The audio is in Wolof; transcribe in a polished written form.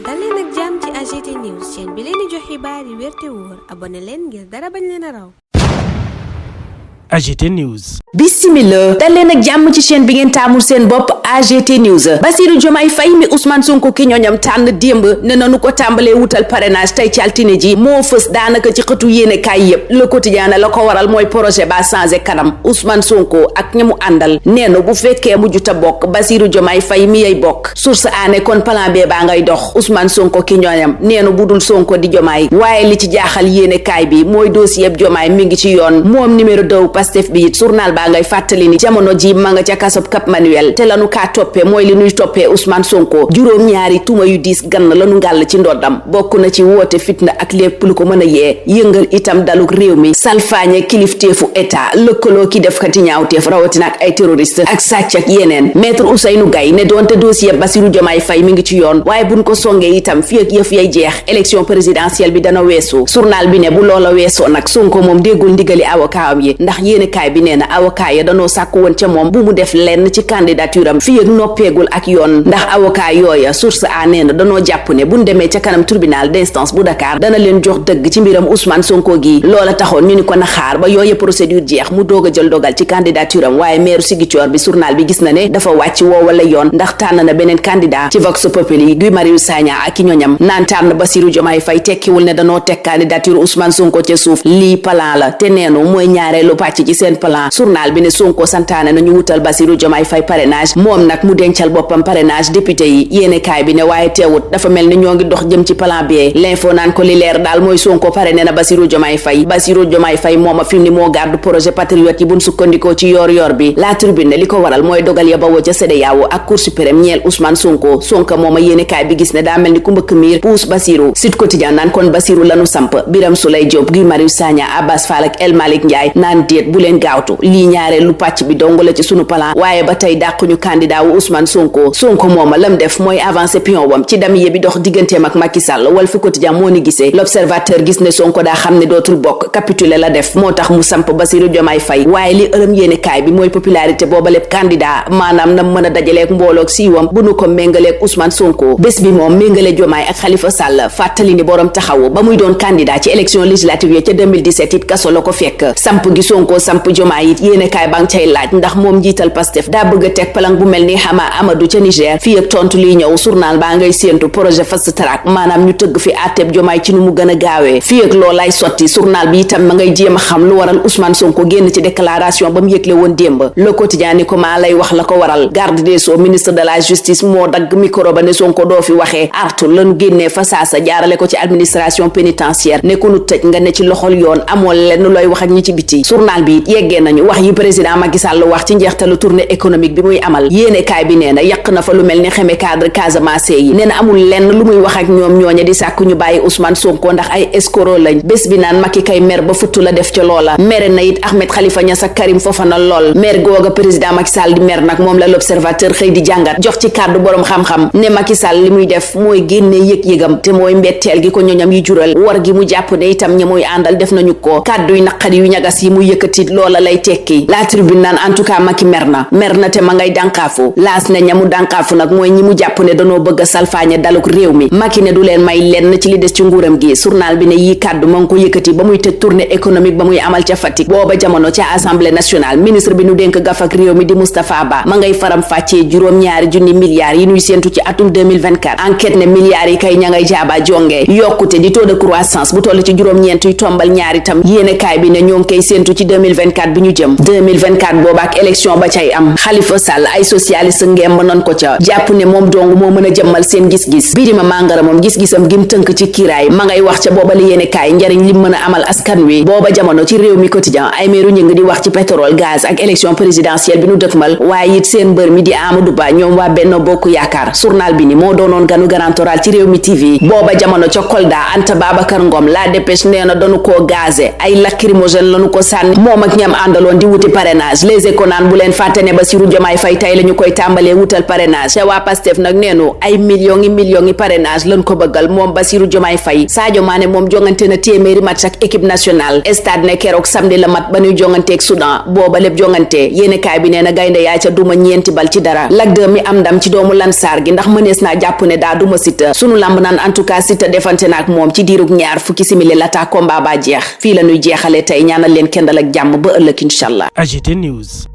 dal leen ak jàmm ci AGT News chaîne bi leen di jox xibaar yi wér te wóor abonné leen ngir dara bañ leen a raw. AGT News. Bismillah dal leen ak jàmm ci chaîne bi ngeen taamul seen bopp AGT News. Bassirou Diomaye Faye mi Ousmane Sonko ki ñoñam tànn démb ne nanu ko tàmbalee wutal parrainage tey ci altine ji moo fës daanaka ci xëtu yéene kaay yépp Le Quotidien la ko waral mooy projet ba changé kanam Ousmane Sonko ak ñi mu àndal nee na bu fekkee mujjuta bokk Bassirou Diomaye Faye mi yay bokk source aane kon plan B baa ngay dox Ousmane Sonko ki ñoñam nee na budul Sonko di Diomaye waaye li ci jaaxal yéene kaay bi mooy dossier b Diomaye mi ngi ci yoon moom numéro 2 Pastef bi it journal baa ngay fàttali ni jamono ji ma nga ca kasob Cap Manuel te lanu kaa toppee mooy li nuy toppee Ousmane Sonko juróom-ñaari tuma yu diis gann lanu ngàll ci ndoddam bokk na ci woote fitna ak lépp lu ko mën a yee yëngal itam daluk réew mi salfaañe kilifteefu état lëkkaloo ki def kati ñaawteef rawatina ak ay terroriste ak sàcc ak yeneen maître Ousseynou Gaye ne doonte dossier Bassirou Diomaye Faye mi ngi ci yoon waaye buñ ko songee itam fi ak yëf yay jeex élection présidentielle bi dana weesu journal bi ne bu loola weesoo nag Sonko moom déggul ndigali avocat am yi ndax yéene kaay bi nee na avocat ya danoo sàkku woon ca moom bu mu def lenn ci candidature am fi ak noppeegul ak yoon ndax avocat yooya source a nee na danoo jàpp ne buñ demee ca kanam tribunal d'instance bu Dakar dana leen jox dëgg ci mbiram Ousmane Sonko gi loola taxoon ñu ni ko na xaar ba yooya procédure jeex mu doog a jël dogal ci candidature am waaye maire Ziguinchor bi journal bi gis na ne dafa wàcc woo wala yoon ndax tànn na beneen candidat ci Vox Populi Guy Marius Sagna ak i ñoñam naan tànn Bassirou Diomaye Faye tekkiwul ne danoo teg candidature Ousmane Sonko ca suuf lii plan la te neenu mooy ñaareelu pàcc ci seen plan journal bi ne Sonko santaane nañu wutal Bassirou Diomaye Faye parrainage moom nag mu dencal boppam parrainage député yi yéene kaay bi ne waaye teewut dafa mel ni ñoo ngi dox jëm ci plan B l'info naan ko li leer daal mooy Sonko parrainé na Bassirou Diomaye Faye mooma fi mu ni moo gàddu projet patriote yi buñ sukkandikoo ci yor bi la tribune li ko waral mooy dogal ya bawoo ca CEDEAO ak Cour suprême ñeel Ousmane Sonko mooma yéene kaay bi gis ne daa mel ni ku mbëkk miir puus Bassirou Sud Quotidien naan kon Bassirou lanu samp Birame Souleye Diop Guy Marius Sagna Abbas Fall ak El Malick Ndiaye naan déet bu leen gaawtu lii ñaareel lu pàcc bi dong la ci sunu plan waaye ba tey dàquñu candidat wu Ousmane Sonko mooma lam def mooy avancé pion wam ci damier bi dox digganteem ak Macky Sall Walf Quotidien moo ni gisee l'observateur gis ne Sonko daa xam ne dootul bokk capitulé la def moo tax mu samp Bassirou Diomaye Faye waaye li ërëm yéene kaay bi mooy popularité booba lépp candidat maanaam nam mën a dajaleek mbooloog siiwam bu nu ko méngaleek Ousmane Sonko bés bi moom méngale Diomaye ak Khalifa Sall fàttali ni borom taxawu ba muy doon candidat ci élection législative ya ca 2017 it kaso la ko fekk samp gi Sonko samp Diomaye it yéene kaay ba nga cay laaj ndax moom njiital Pastef daa bëgg a teg palang bu mel ni Hama Amadou ca Niger fii ak tontu liy ñëw journal baa ngay séentu projet fast track maanaam ñu tëgg fi àtteb Diomaye ci nu mu gën a gaawee fii ak loolay sotti journal bi itam ma ngay jéem a xam lu waral Ousmane Sonko génn ci déclaration ba mu yëgle woon démb Le Quotidien ni ko maa lay wax la ko waral garde des sceaux ministre de la justice moo dagg micro ba ne Sonko doo fi waxee artu lanu génnee fa saasa jaarale ko ci administration pénitentiaire ne ku nu tëj nga ne ci loxol yoon amoo lenn looy wax ak ñi ci biti journal bi yeggee nañu wax yi président Macky Sall wax ci njeextalu tournée économique bi muy amal yéene kaay bi nee na yàq na fa lu mel ni xeme cadre Casamance yi nee na amul lenn lu muy wax ak ñoom ñooñe di sàkku ñu bàyyi Ousmane Sonko ndax ay escroc lañ bés bi naan Macky kay mer ba futtu la def ca loola mere na it Ahmed Khalifa Niass ak Karim Fofana lool mer googa président Macky Sall di mer nag moom la l'observateur xëy di jàngat jox ci kàddu boroom xam-xam ne Macky Sall li muy def mooy génnee yëg-yëgam te mooy mbetteel gi ko ñoñam yi jural war gi mu jàpp ne itam ñi muy àndal def nañu ko kàdduy naqari yu ñagas yi muy yëkkatit loola lay tekki la tribune naan en tout cas Macky mer na te ma ngay dànkaafu laas ne ñamu dànkaafu nag mooy ñi mu jàpp ne danoo bëgg a salfaañe daluk réew mi Macky ne du leen may lenn ci li des ci nguuram gi journal bi ne yii kàddu ma ngi ko yëkkati ba muy tëj tournée économique ba muy amal ca Fatick booba jamono ca assemblée nationale ministre bi nu dénk gafak réew mi di Moustapha Ba ma ngay faram fàccee juróom-ñaari junni milliards yi nuy séentu ci atum 2024 enquête ne milliards yi kay ña ngay jaaba jongee yokkute di taux de croissance bu toll ci juróom-ñeent yu tombal ñaar itam yéene kaay bi ne ñoo ngi koy séentu ci 2024 bi ñu jëm 2024 booba ak élection ba cay am Khalifa Sall ay socialiste ngemb non ko ca jàpp ne moom dong moo mën a jëmmal seen gis-gis Birima Mangara moom gis-gisam gim tënk ci kiiraay ma ngay wax ca booba li yéene kaay njariñ lim mën a amal askan wi booba jamono ci réew mi quotidien ay meeru ñi ngi di wax ci pétrole gaz ak élection présidentielle bi nu dëkkmal waaye it seen mbër mi di Amadou Ba ñoom waa Benno Bokk Yaakaar journal bi ni moo doonoon ganu Grand Oral ci réew mi TV booba jamono ca Kolda Anta Babacar Ngom la dépêche nee na dañu koo gazé ay lacrymogène lañu ko sànni moom ak ñam àndaloon di wuti parrainage Les Échos naan bu leen fàtte ne Bassirou Diomaye Faye tey la ñu koy tàmbalee wutal parrainage te waa Pastef nag neenu ay millions yi parrainage lañ ko bëggal moom Bassirou Diomaye Faye. Sadio Mané moom jongante na téeméeri match ak équipe nationale stade ne keroog samedi la mat ba ñuy jonganteeg Soudan booba lépp jongante yéene kaay bi nee na gaynde yaa ca duma ñeenti bal ci dara. Lac 2 mi am ndam ci doomu Lansar gi ndax mënees naa jàpp ne daa duma Siteu sunu lamb naan en tout cas Siteu defante naak moom ci diirug ñaar fukki simili laata combat ba jeex fii la ñuy jeexale tey ñaanal leen kendal ak jàmm ba ëllëg inshallah. AGT News.